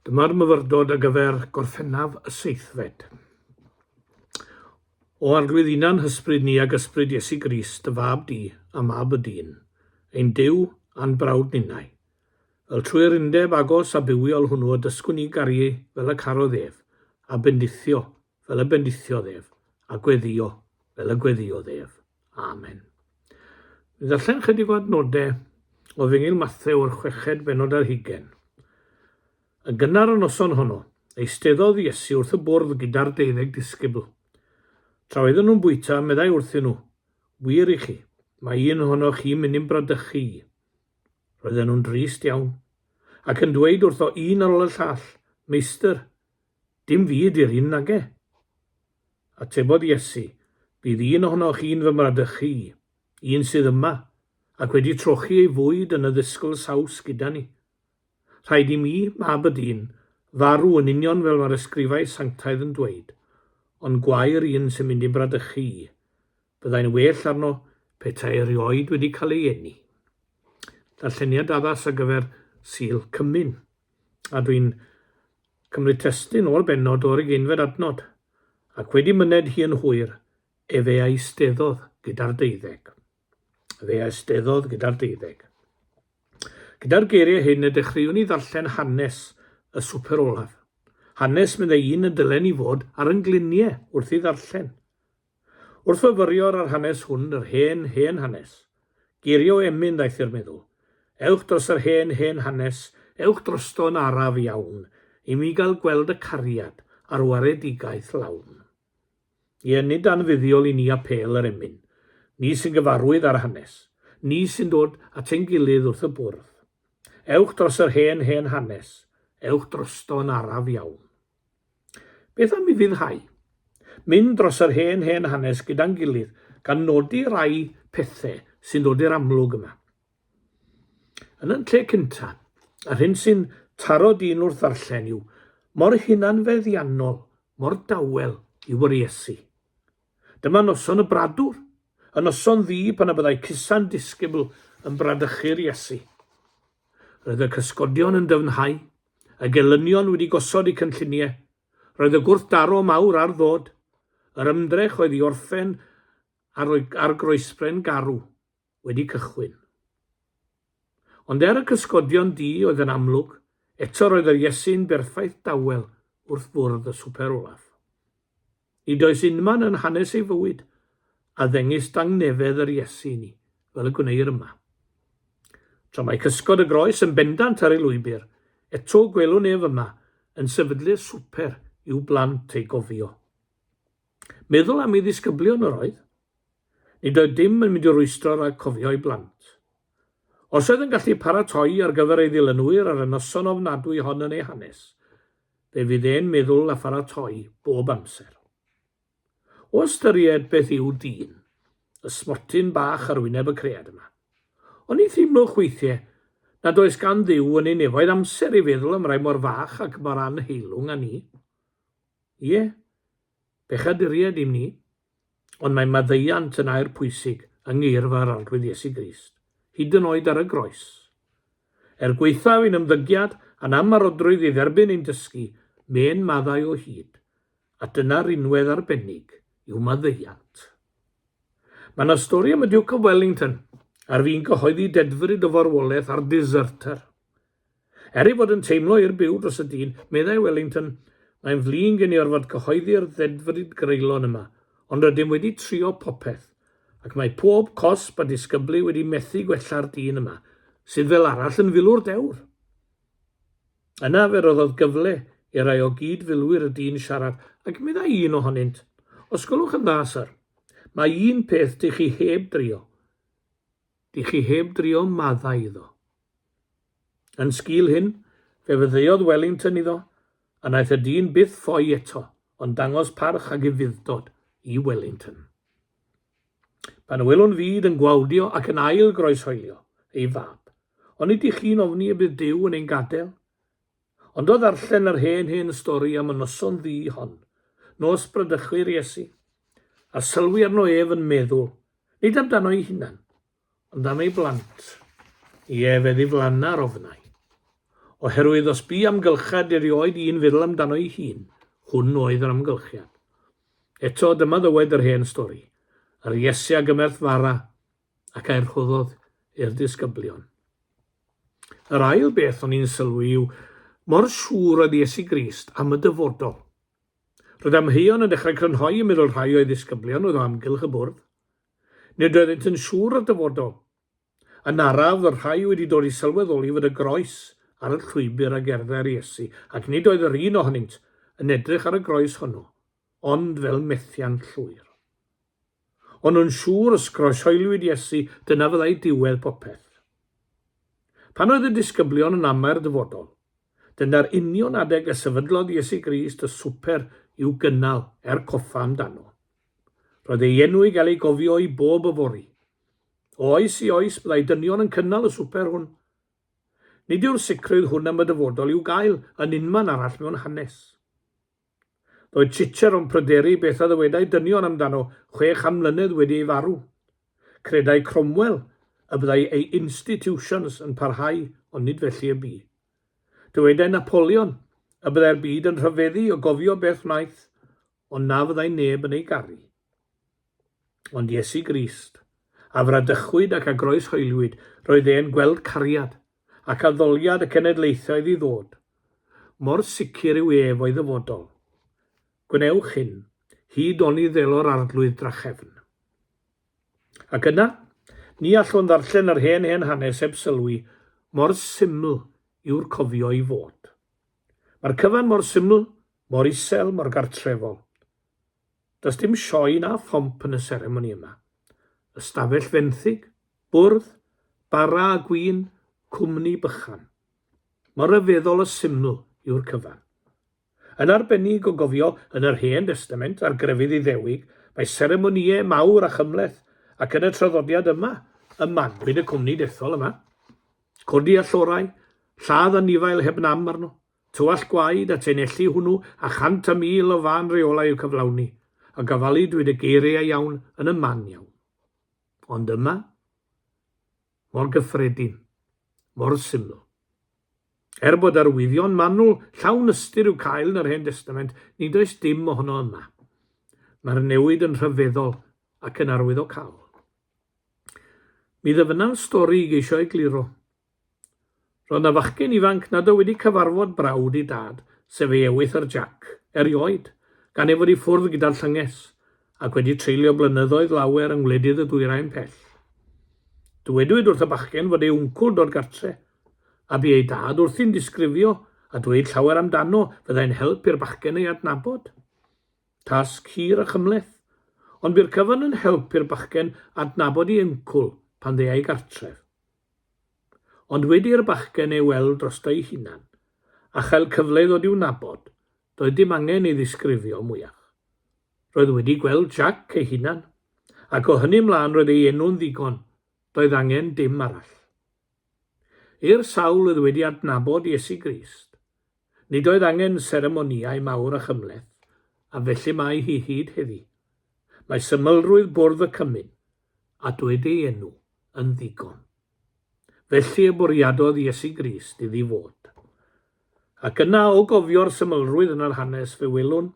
Dyma'r myfyrdod ar gyfer Gorffennaf y seithfed. O Arglwydd unan hysbryd ni ag ysbryd Iesu Grist, dy fab di, a mab y dyn, ein Duw a'n brawd ninnau. Fel trwy'r undeb agos a bywiol hwnnw y dysgwn ni garu fel y carodd ef, a bendithio fel y bendithiodd ef, a gweddïo fel y gweddïodd ef. Amen. Mi ddarllen chydig o adnodau o Efengyl Mathew o'r chweched bennod ar hugain. Yn gynnar y noson honno, eisteddodd Iesu wrth y bwrdd gyda'r deuddeg disgybl. Tra oedden nhw'n bwyta, meddai wrthyn nhw, Wir i chi, mae un ohonoch chi'n mynd i'm bradychu i. Roedden nhw'n drist iawn, ac yn dweud wrtho un ar ôl y llall, Meistr, Dim fi ydi'r un, nage? Atebodd Iesu, Bydd un ohonoch chi'n fy mradychu i, un sydd yma, ac wedi trochi ei fwyd yn y ddysgl saws gyda ni. Rhaid i mi, Mab y Dyn, farw yn union fel mae'r ysgrifau sanctaidd yn dweud, ond gwae'r un sy'n mynd i'm bradychu i. Byddai'n well arno petai erioed wedi cael ei eni. Darlleniad addas ar gyfer Sul Cymun. A dwi'n cymryd testun o'r bennod o'r ugeinfed adnod, Ac wedi myned hi yn hwyr, efe a eisteddodd gyda'r deuddeg. Efe a eisteddodd gyda'r deuddeg. Gyda'r geiriau hyn y dechreuwn i ddarllen hanes y swper olaf. Hanes meddai un y dylen ni fod ar yn gliniau wrth ei ddarllen. Wrth fyfyrio ar yr hanes hwn, yr hen, hen hanes, geiriau o emyn ddaeth i'r meddwl. Ewch dros yr hen, hen hanes, ewch drosto yn araf iawn, i mi gael gweld y cariad a'r waredigaeth lawn. Ie, nid anfuddiol i ni apêl yr emyn. Ni sy'n gyfarwydd â'r hanes. Ni sy'n dod at ein gilydd wrth y bwrdd. Ewch dros yr hen, hen hanes, ewch drosto yn araf iawn. Beth am ufuddhau? Mynd dros yr hen, hen hanes gyda'n gilydd, gan nodi rai pethe sy'n dod i'r amlwg yma. Yn y lle cynta, yr hyn sy'n taro dyn wrth ddarllen yw mor hunanfeddiannol, mor dawel yw yr Iesu. Dyma noson y bradwr, y noson ddu pan y byddai cusan disgybl yn bradychu'r Iesu. Roedd y cysgodion yn dyfnhau, Y gelynion wedi gosod eu cynlluniau. Roedd y gwrthdaro mawr ar ddod. Yr ymdrech oedd i orffen ar, ar groesbren garw wedi cychwyn. Ond er y cysgodion du oedd yn amlwg, eto roedd yr Iesu'n berffaith dawel wrth fwrdd y swper olaf. Nid oes unman yn hanes ei fywyd a ddengys dangnefedd yr Iesu i ni, fel y gwneir yma. Tra mae cysgod y groes yn bendant ar ei lwybr, eto gwelwn ef yma yn sefydlu'r swper i'w blant ei gofio. Meddwl am ei ddisgyblion yr oedd. Nid oedd dim yn mynd i rwystro rhag cofio ei blant. Os oedd yn gallu paratoi ar gyfer ei ddilynwyr ar y noson ofnadwy hon yn ei hanes, fe fydd e'n meddwl a pharatoi bob amser. O ystyried beth yw dyn, y smotyn bach ar wyneb y cread yma, oni theimlwch weithiau nad oes gan Dduw yn ei nefoedd amser i feddwl am rai mor fach ac mor anheilwng â ni? Ie, pechaduriaid ym ni, Ond mae maddeuant yn air pwysig yng ngeirfa'r Arglwydd Iesu Grist, hyd yn oed ar y groes. Er gwaethaf ein ymddygiad a'n amharodrwydd i dderbyn ein dysgu, mae'n maddau o hyd, a dyna rinwedd arbennig yw maddeuant. Mae yna stori am y Duke of Wellington ar fin cyhoeddi dedfryd o farwolaeth ar deserter. Er ei fod yn teimlo i'r byw dros y dyn, meddai Wellington, Mae'n flin gen i orfod cyhoeddi'r ddedfryd greulon yma, ond rydym wedi trio popeth, ac mae pob cosb a disgyblu wedi methu gwella'r dyn yma, sydd fel arall yn filwr dewr. Yna fe roddodd gyfle i rai o gyd-filwyr y dyn siarad, ac meddai un ohonynt, Os gwelwch yn dda, syr, mae un peth dych chi heb drio. Dych chi heb drio maddau iddo. Yn sgil hyn, fe fyddeuodd Wellington iddo, a wnaeth y dyn byth ffoi eto, ond dangos parch ac ufudd-dod i Wellington. Pan welwn fyd yn gwawdio ac yn ail groeshoelio ei fab, onid ydych chi'n ofni y bydd Duw yn ein gadael? Ond o ddarllen yr hen, hen stori am y noson ddu hon, nos bradychu'r Iesu, a sylwi arno ef yn meddwl, nid amdano'i hunan, Ond am ei blant, ie, fe ddiflanna'r ofnau. Oherwydd os bu amgylchiad erioed un feddwl amdano'i hun, hwn oedd yr amgylchiad. Eto, dyma ddywed yr hen stori. Yr Iesu a gymerth fara, ac a'i rhoddodd i'r disgyblion. Yr ail beth o'n i'n sylwi yw mor siŵr oedd Iesu Grist am y dyfodol. Roedd amheuon yn dechrau crynhoi ym meddwl rhai o'i ddisgyblion oedd o amgylch y bwrdd. Nid oeddynt yn siŵr o'r dyfodol. Yn araf, roedd rhai wedi dod i sylweddoli fod y groes ar y llwybr a gerddai'r Iesu, ac nid oedd yr un ohonynt yn edrych ar y groes honno, ond fel methiant llwyr. O'n nhw'n siŵr os groeshoeliwyd Iesu, dyna fyddai diwedd popeth. Pan oedd y disgyblion yn amau'r dyfodol, dyna'r union adeg y sefydlodd Iesu Grist y swper i'w gynnal er coffa amdano. Roedd ei enw i gael ei gofio i bob yfory. O oes i oes byddai dynion yn cynnal y swper hwn. Nid yw'r sicrwydd hwn am y dyfodol i'w gael yn unman arall mewn hanes. Roedd Cicero'n pryderu beth a ddywedai dynion amdano 600 mlynedd wedi ei farw. Credai Cromwell y byddai ei institutions yn parhau ond nid felly y bu. Dywedai Napoleon y byddai'r byd yn rhyfeddu o gofio beth wnaeth ond na fyddai neb yn ei garu. Ond Iesu Grist, a fradychwyd ac a groeshoeliwyd, roedd e'n gweld cariad ac addoliad y cenedlaethoedd i ddod. Mor sicr yw ef o'i ddyfodol. Gwnewch hyn, hyd oni ddelo'r Arglwydd drachefn. Ac yna, ni allwn ddarllen yr hen hen hanes heb sylwi mor syml yw'r cofio i fod. Mae'r cyfan mor syml, mor isel, mor gartrefol. Does dim sioe na phomp yn y seremoni yma. Ystafell fenthyg, bwrdd, bara a gwin, cwmni bychan. Mor ryfeddol o syml yw'r cyfan. Yn arbennig o gofio yn yr Hen Destament a'r grefydd Iddewig, mae seremonïau mawr a chymhleth, ac yn y traddodiad yma y magwyd y cwmni dethol yma. Codi allorau, lladd anifail heb nam arno, Tywallt gwaed at enellu hwnnw a 101,000 o fân reolau i'w cyflawni, a gofalu dwyd y geiriau iawn yn y man iawn. Ond yma, mor gyffredin, mor syml. Er bod arwyddion manwl llawn ystyr i'w cael yn yr Hen Destament, nid oes dim ohono yma. Mae'r newid yn rhyfeddol ac yn arwyddocaol. Mi ddyfynnaf stori i geisio egluro. Roedd 'na fachgen ifanc nad oedd wedi cyfarfod brawd ei dad, sef ei ewythr Jack, erioed, gan ei fod i ffwrdd gyda'r llynges, ac wedi treulio blynyddoedd lawer yng ngwledydd y dwyrain pell. Dywedwyd wrth y bachgen fod ei wncwl dod gartre, a bu ei dad wrthi'n disgrifio a dweud llawer amdano fyddai'n help i'r bachgen ei adnabod. Tasg hir a chymhleth, ond bu'r cyfan yn help i'r bachgen adnabod ei wncwl pan ddeuai gartref. Ond wedi i'r bachgen ei weld drosto'i hunan, a chael cyfle i ddod i'w nabod, doedd dim angen ei ddisgrifio mwyach. Roedd wedi gweld Jack ei hunan, ac o hynny ymlaen roedd ei enw'n ddigon, doedd angen dim arall. I'r sawl oedd wedi adnabod Iesu Grist, nid oedd angen seremonïau mawr a chymhleth, a felly mae hi hyd heddi. Mae symlrwydd bwrdd y cymun, a dweud ei enw yn ddigon. Felly y bwriadodd Iesu Grist iddi fod. Ac yna, o gofio'r symlrwydd yn yr hanes, fe welwn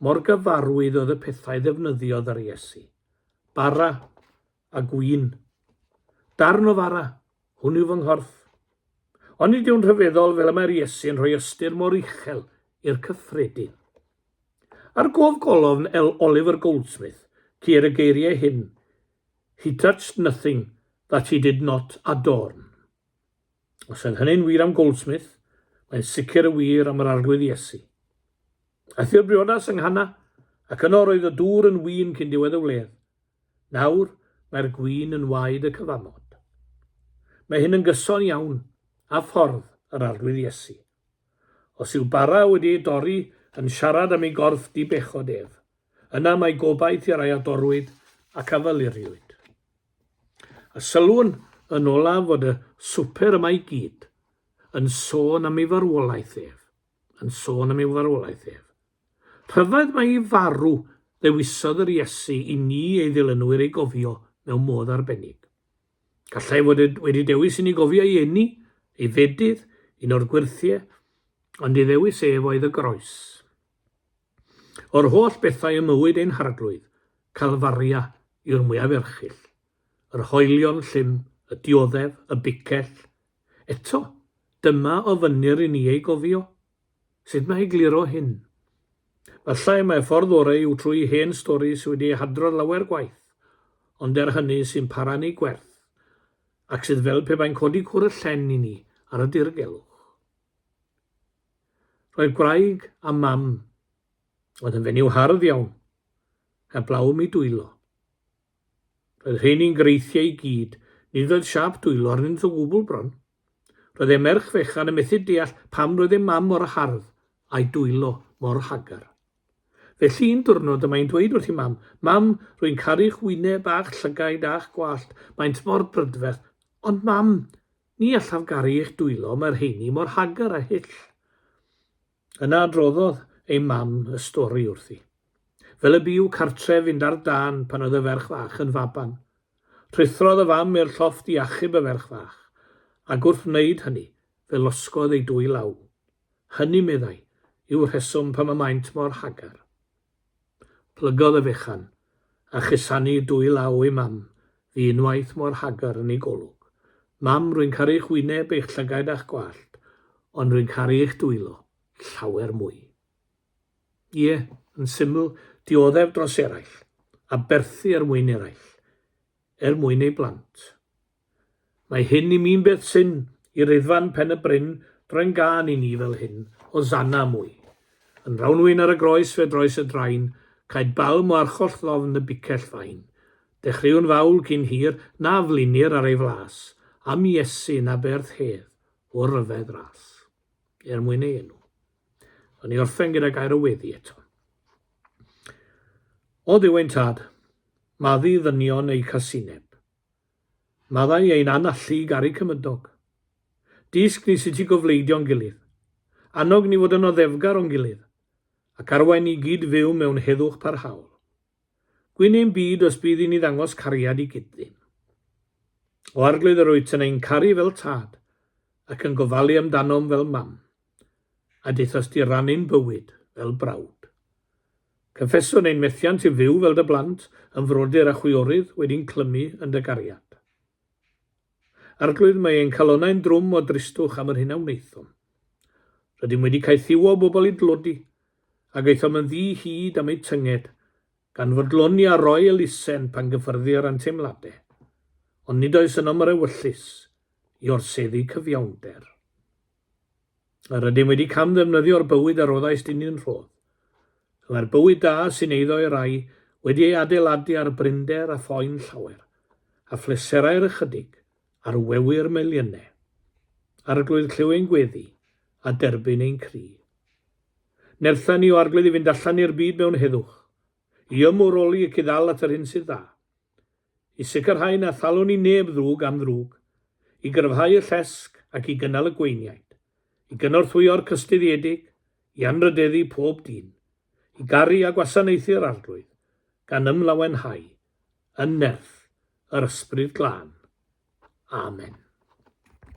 mor gyfarwydd oedd y pethau ddefnyddiodd yr Iesu. Bara a gwin. Darn o fara, hwn yw fy nghorff. Ond nid yw'n rhyfeddol fel y mae'r Iesu yn rhoi ystyr mor uchel i'r cyffredin. Ar gof golofn L. Oliver Goldsmith ceir y geiriau hyn, He touched nothing that he did not adorn. Os oedd hynny'n wir am Goldsmith, mae'n sicr y wir am yr Arglwydd Iesu. Aeth i'r briodas yng Nghana, ac yno roedd y dŵr yn win cyn diwedd y wledd. Nawr, mae'r gwin yn waed y cyfamod. Mae hyn yn gyson iawn â ffordd yr Arglwydd Iesu. Os yw bara wedi ei dorri yn siarad am ei gorff di-bechod ef, yna mae gobaith i'r rai a dorrwyd ac a faluriwyd. A sylwn yn olaf fod y swper yma i gyd yn sôn am ei farwolaeth ef, yn sôn am ei farwolaeth ef. Rhyfedd mai i farw ddewisodd yr Iesu i ni ei ddilynwyr ei gofio mewn modd arbennig. Gallai fod wedi dewis i ni gofio ei eni, ei fedydd, un o'r gwyrthiau, ond ei ddewis ef oedd y groes. O'r holl bethau ym mywyd ein Harglwydd, Calfaria yw'r mwyaf erchyll. Yr hoelion llym, y dioddef, y bicell. Eto, dyma ofynnir i ni ei gofio. Sut mae egluro hyn? Fallai mai'r ffordd orau yw trwy hen stori sydd wedi ei hadrodd lawer gwaith, ond er hynny sy'n para'n ei gwerth, ac sydd fel pe bai'n codi cwr y llen i ni ar y dirgelwch. Roedd gwraig a mam oedd yn fenyw hardd iawn, heblaw am ei dwylo. Roedd rheini'n greithiau i gyd, nid oedd siâp dwylo arnynt o gwbl bron. Roedd ei merch fechan yn methu deall pam roedd ei mam mor hardd a'i dwylo mor hagr. Felly un diwrnod y mae'n dweud wrth ei mam, Mam, rwy'n caru'ch wyneb a'ch llygaid a'ch gwallt, maent mor brydferth, ond mam, Ni allaf garu eich dwylo, mae'r rheini mor hagr a hyll. Yna adroddodd ei mam y stori wrthi. Fel y bu i'w cartref fynd ar dân pan oedd y ferch fach yn faban. Rhuthrodd y fam i'r llofft i achub y ferch fach, ac wrth wneud hynny, fe losgodd ei dwy law. Hynny, meddai, yw'r rheswm pam y maent mor hagr. Plygodd y fechan, a chusanu dwy law ei mam, fu unwaith mor hagr yn ei golwg. Mam, rwy'n caru eich wyneb, eich llygaid a'ch gwallt, ond rwy'n caru eich dwylo llawer mwy. Ie, yn syml, dioddef dros eraill, aberthu er mwyn eraill, er mwyn ei blant. Mae hyn i mi'n beth syn, i riddfan Pen y Bryn droi'n gân i ni fel hyn, Hosanna mwy. Yn rawnwin ar y groes fe droes y drain, caed balm o archoll ddofn y bicell fain. Dechreuwn fawl cyn hir, na flinir ar ei flas, am Iesu na berth hedd o ryfedd ras. Er mwyn ei enw. O'n i orffen gyda gair o weddi eto. O Dduw ein Tad, maddu ddynion eu casineb. Maddau ein anallu i garu cymydog. Dysg ni sut i gofleidio'n gilydd. Annog ni fod yn oddefgar o'n gilydd, ac arwain ni gyd fyw mewn heddwch parhaol. Gwyn ein byd os bydd i ni ddangos cariad i gyd-ddyn. O Arglwydd yr wyt yn ein caru fel tad, ac yn gofalu amdanom fel mam. A daethost di rannu'n bywyd fel brawd. Cyffeswn ein methiant i fyw fel dy blant, yn frodyr a chwiorydd wedi'n clymu yn dy gariad. Arglwydd, mae ein calonnau'n drwm o dristwch am yr hyn a wnaethom. Rydym wedi caethiwo bobl i dlodi, ac aethom yn ddi-hid am eu tynged, gan fodloni ar roi elusen pan gyffyrddir â'n teimladau. Ond nid oes ynom yr ewyllys i orseddu cyfiawnder. Yr ydym wedi cam-ddefnyddio'r bywyd a roddaist inni'n rhodd. Y mae'r bywyd da sy'n eiddo i rai wedi ei adeiladu ar brinder a phoen llawer, a phleserau'r ychydig, ar wewyr miliynau. Arglwydd clyw ein gweddi, a derbyn ein cri. Nertha ni, o Arglwydd, i fynd allan i'r byd mewn heddwch, i ymwroli ac i ddal at yr hyn sydd dda, i sicrhau na thalwn i neb ddrwg am ddrwg, i gryfhau y llesg ac i gynnal y gweiniaid, i gynorthwyo'r cystuddiedig, i anrhydeddu pob dyn, i garu a gwasanaethu'r Arglwydd, gan ymlawenhau yn nerth yr Ysbryd Glân. Amen.